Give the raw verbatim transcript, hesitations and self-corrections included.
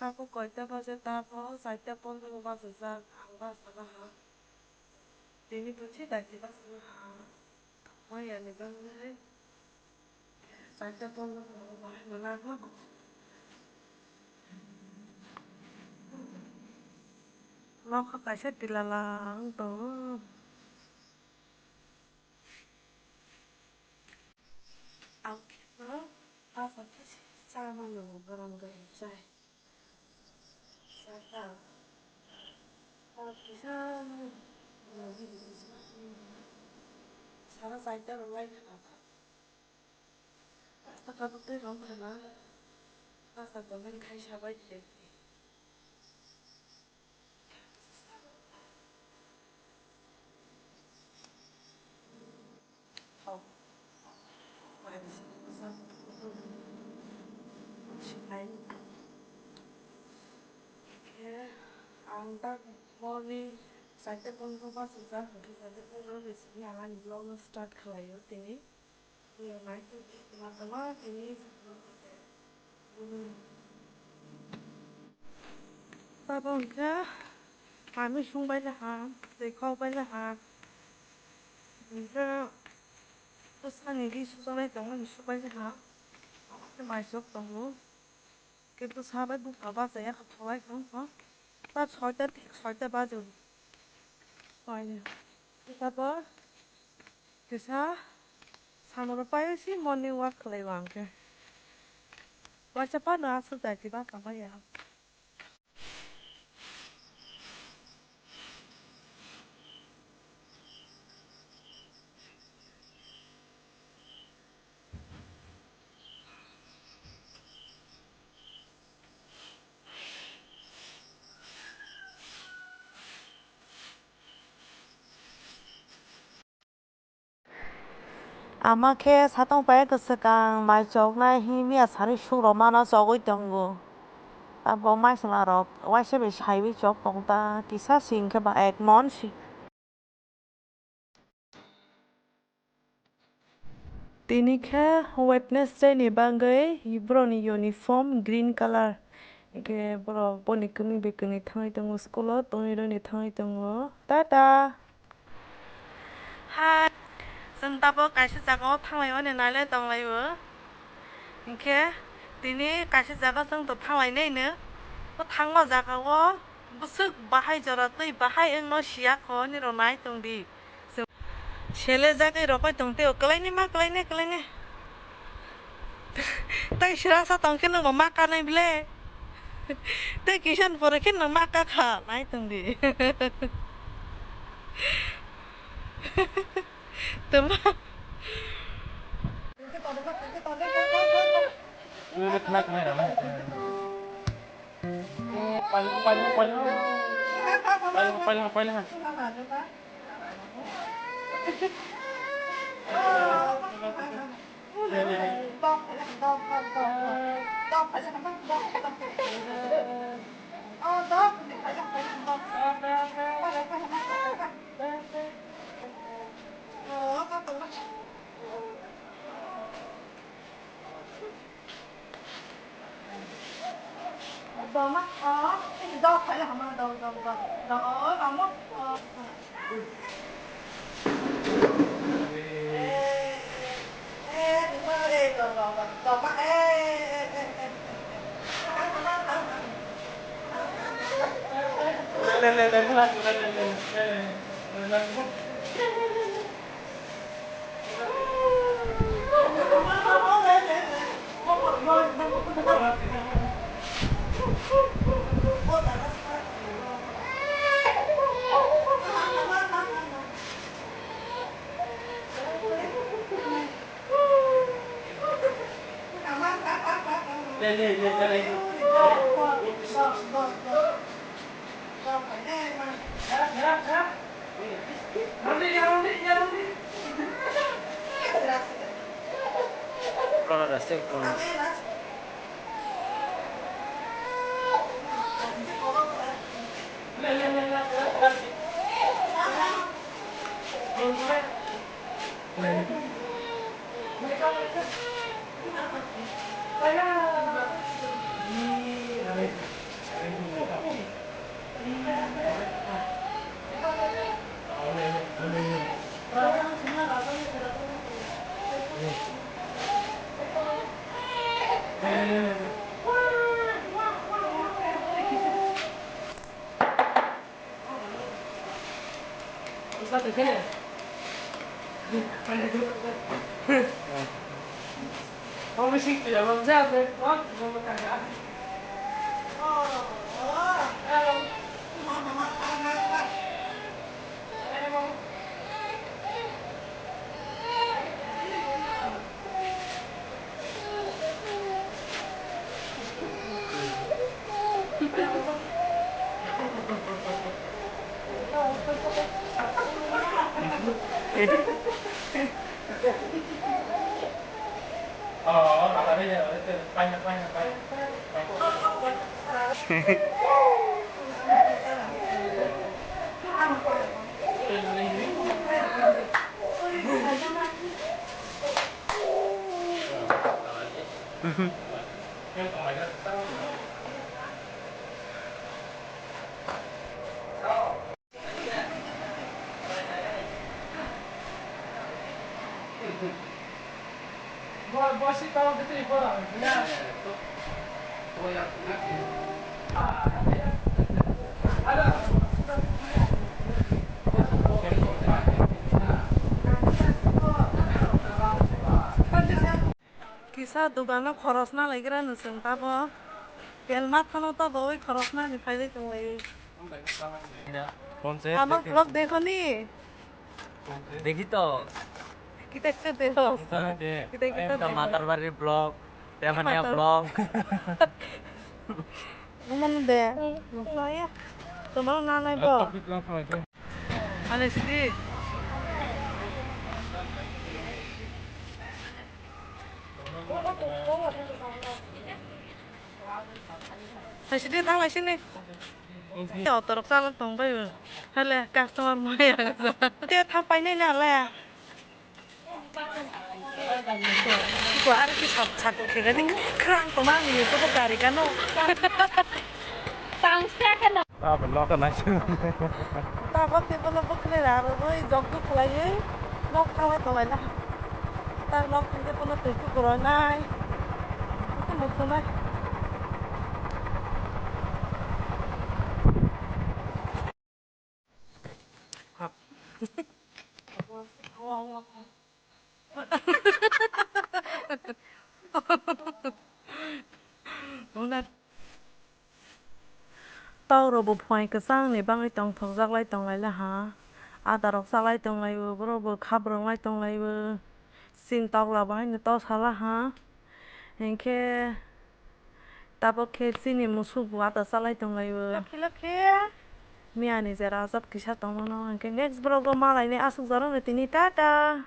Tabuk koita baje? Tabuk chaita pondro bajajak, ang bachalaha. Tini buchi daiti bachalaha. Maya ni bagwi chaita pondro bahai mwnakgo. Nokha kaisa tilala wng tongo. Ang khe no bachalaha, cha mano, gwnang gwnang chai. Saka. Saka chaita rwlai kha. Saka bwtwi rwng khana. Saka tongnai khai sabai khe. Ang tak morning chaita pondro bachajak, chaita pondro ni simi ang ani vlog no start khlaio tini. Tabuk hwnkhe manwi sung bai laha, twi kok bai laha, hwnkhe bwsani ri sujaknai tongmani suk bai laha, tei mai chok tongo, khe bwsa bai bupha bachaya kha thalai tong kho, ta soita thik soita bajo. Tabuk kisa samoro paiwi si morning walk khlai o ang khe. Waisa phano aswk daiti bachama ya. Ama khe satong pai kwchwkang mai choknai himya sari sukrok mano chogwi tongo. Abo mai chwla rok waisa bai saiwi chok tong ta kisa si hwnkhe ba ek mon si. Tini khe Wednesday ni bagwi borokni uniform green colour. Hinkhe borok boni kwnwi bai kwnwi thangwi tongo, school o tongwi rwni thangwi tongo. Tata. Hai, chwng tabuk kaisa jaga o thanglai mani nailai tong lai o. Hinkhe tini kaisa jaga o chwng thanglai nai no. O thangma jaga o bwswk bahai jora twi bahai wngno siya kho, nini rok nai tong di. Sele jagwi rokoi tong teo, kwlaini ma, kwlaini, kwlaini. Tai sira sa tong khe nokno ma kanai bile. Tai kisan pore khe nokno ma ka kha, nai tong di. Tama. Paila, paila, paila. Paila, paila, paila. Kisa dogano khorosna laigra no chwng tabo. Tel mathano tabo oi khorosna ni phailai tonglaio. Phone se Ama vlog dekho ni. Dekhi to. Kita kita dekho. Kita kita Em to dekho. Matar Bari vlog. Temania Matar- vlog. Umano de. Naya. Tomorrow nanai bo. Ane sidi. Hai sidi tang lai sini. Otorok chala tong bai. Hale customer maya. Te thapai nai na le. Ko ar ki sat sat khe gani khrang to ma ni to gari kano. Tang sta kano. Ta ba lok ta nai. Ta ba te bono bokhle ra ro oi jok duk khlai ei. Nok khlai to lai na. Ta nok te bono tui ku ro nai. Ko mo to nai. Tok rok bo phuaing kwchang ni bagwi tongthok jak lai tong lai ha. Ada rok cha lai tong lai o, borok bo khabrwng lai tong lai o. Chini tok la bo haino to sala ha. Hinkhe tabuk khe chini musuk bo ada cha lai tong lai o. Lokhi, lokhi. Miya ni jera ajat kisa tong mano. Hinkhe next vlog o ma lai nai aswk jora no tini tata.